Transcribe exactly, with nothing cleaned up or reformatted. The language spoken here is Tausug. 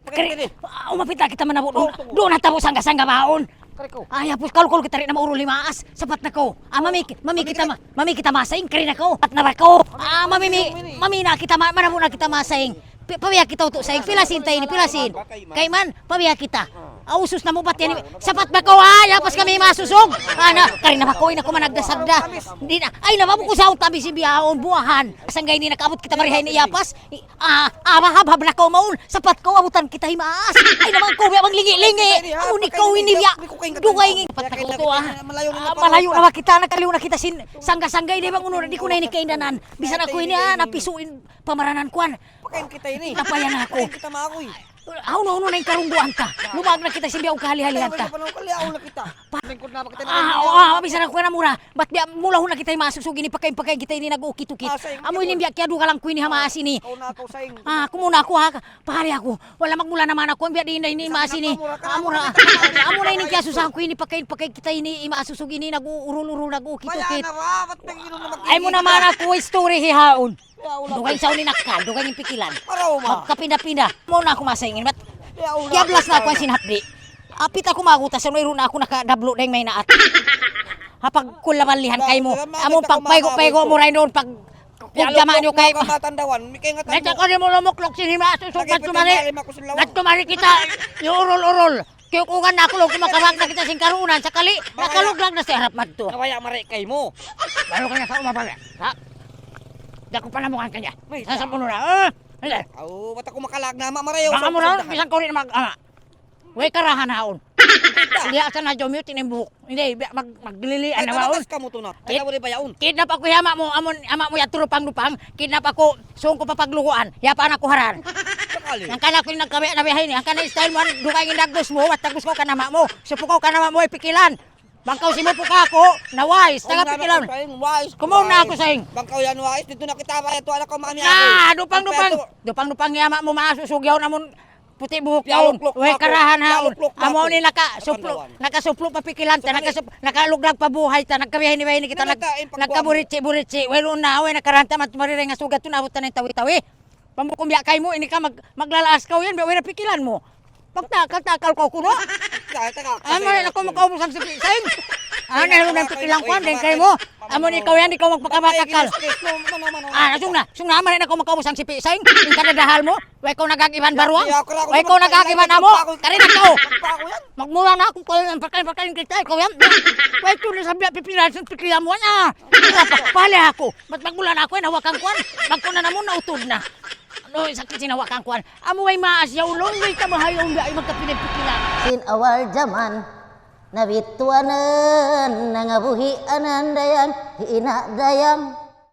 Kari, ah, umapit na kita manabu' duun. Duun na tabu' sangga-sangga baun. Ay, hapus, kalu-kalu kita di' na maurul himaas. Sapat na kaw. Ah, mami, mami kita ma-, mami kita masaing, kari na kaw. Sapat na ba kaw? Ah, mami, mi-, mami na kita ma-, manabu' na kita masaing. Pi-, pabiya kita utu' saing. Pila sin ta ini, pila sin. Kayman, pabiya kita. Ah, usus na mu bat yan. Sapat ba kaw? Ay, hapus kami masusug. Ana, kari na ba kaw? Ina ko managda-sagda. Di' na. Ay, na, mabu' ku sa unta bisi biyaun, buwahan. Sangga ini nakaabut kita marihay ni yapas. I-, ah, ah, mahabhab na kaw maun. Sapat kaw abutan kita himaas. Ay, naman kaw biya' manglingi-lingi. Amun ikaw ini biya' dugaing. Sapat na kaw utu', ah. Ah, malayu' na ba kita, nakaliyu na kita sin sangga-sangga ini bang unu, di' ku na ini kaingatan. Bisan aku ini, ah, napisu' in pamaranan kuwan. Pakain kita ini. Napayan aku. Pakain kita, makuy. Awn, awn na in karungguan ta. Lumag na kita sin biya' kahali-halihan ta. Ay, wala pa na, kaliaw na kita. Pa-, lingkod na ba kita? Ah, oh, ah, bisan aku na mura. Bat biya' mulahun na kita himaas usug ini, pakain-pakain kita ini nag-ukit-ukit. Ah, saing. Amu ini biya' kiyadugal ku ini ha maas ini. Kaw na ako, saing. Ah, aku muna ako, ha. Pahari aku. Wala' magmula naman aku, biya' diin na ini maas ini. Amu na. Amu na ini kiyasusahan ku ini, pakain-pakain kita ini, himaas usug ini, nag-uurul-urul, nag-ukit-ukit. Maya na ba? Bat nag-inom na mag-inom na? Ay mu naman aku, history hihaun. Dugaing sa uni nakal, dugaing in pikilan. Maraw ma. Magkapinda-pinda. Muna aku masaingin, bat. Kiyablas na aku sin hapdi'. Apit aku magutas, wayruun na aku nakadablu' dayng maynaat. Ha, pagkulabalihan kaymu. Amu pagpaygu'-paygu' mu ray duun, pag kudyama niyu kay. Nagka ko di' mu lumukluk sin himaas usug, nagtumari. Nagtumari kita, iurul-urul. Kiyukugan na aku, laung ku makabak na kita sin karuunan, sakali, nakaluglag na sa harap madtu. Kawaya mari kaymu. Lalu ka na sa uma pa, ha? Di' aku panamukan kaniya. Sa sabuno na, eh? Hindi. Aw, bat aku makalag na, ma-, marayaw. Baka sa mura, bisan kaw di' na mag-, ah. Way karahan haun. Hindi, asa na jomyo, tinimbuhok. Hindi, bi-, mag-, maglilian na haun. Ay, kamu to na. Ay, kamu di' ba yaun? Kidnap aku, hi ama' mu, amun, ama' mu ya turupang-dupang. Kidnap aku, sungku papagluguan. Yapa na aku haran. Sakali. Hangkan aku in nagkabiya' na biya' ini. Hangkan in style mu, dugaing in dagbus mu, bat dagbus kaw kan ama' mu. Supu kaw kan ama' mu, ay pikilan. Bang kaw simupu kaku', na wais, taga pikilan. Kumaun na aku saing. Bang kaw yan wais, didtu na kita, ba, ito, anak ko, mami, na, dupang-dupang. Dupang-dupang in ama' mu, maas usug yaun, amun puti' buhuk yaun. Way karahan haun. Amu ini nakasuplu', nakasuplu' pa pikilan ta, nakasup-, nakaluglag pa buhay ta, nagkabiya' ini, biya' ini kita, nag-, nagkaburitsi-buritsi. Wayruun na, way nakarahan ta, mat-, mariring nga sugat, tunawat ta na in tawi-tawi. Pambukum biya' kaymu, ini ka mag-, maglalaas kaw yan, biya' way na pikilan mu. Pagtakal-takal kaw kunu'. Amu na aku makaubus ang sipi', saing. Ano na yung pikilan ku, hindi kaymu. Amu na ikaw yan, ikaw magpakabakakal. Ah, sung na, sung na, amu na aku makaubus ang sipi', saing. Yung kadadahal mu, way kaw nag-agiban baruang. Way kaw nag-agiban amu. Kari na kaw. Magmula na aku, kaw yan, pakain, pakain kita, ikaw yan. Way kaw na sabi, pipilan, pikilan mu, ah. Pali aku. Bat magmula na aku, eh, nawakan kuan. Magkuna na mu, nautod na. Ano, sakit sin hawakan kuan. Amu way maas ya ulun, way tamahay ya unda ay magkapinagpikilan. Sin awal jaman, nabituanan, nangabuhi anan dayang, hi ina' dayang.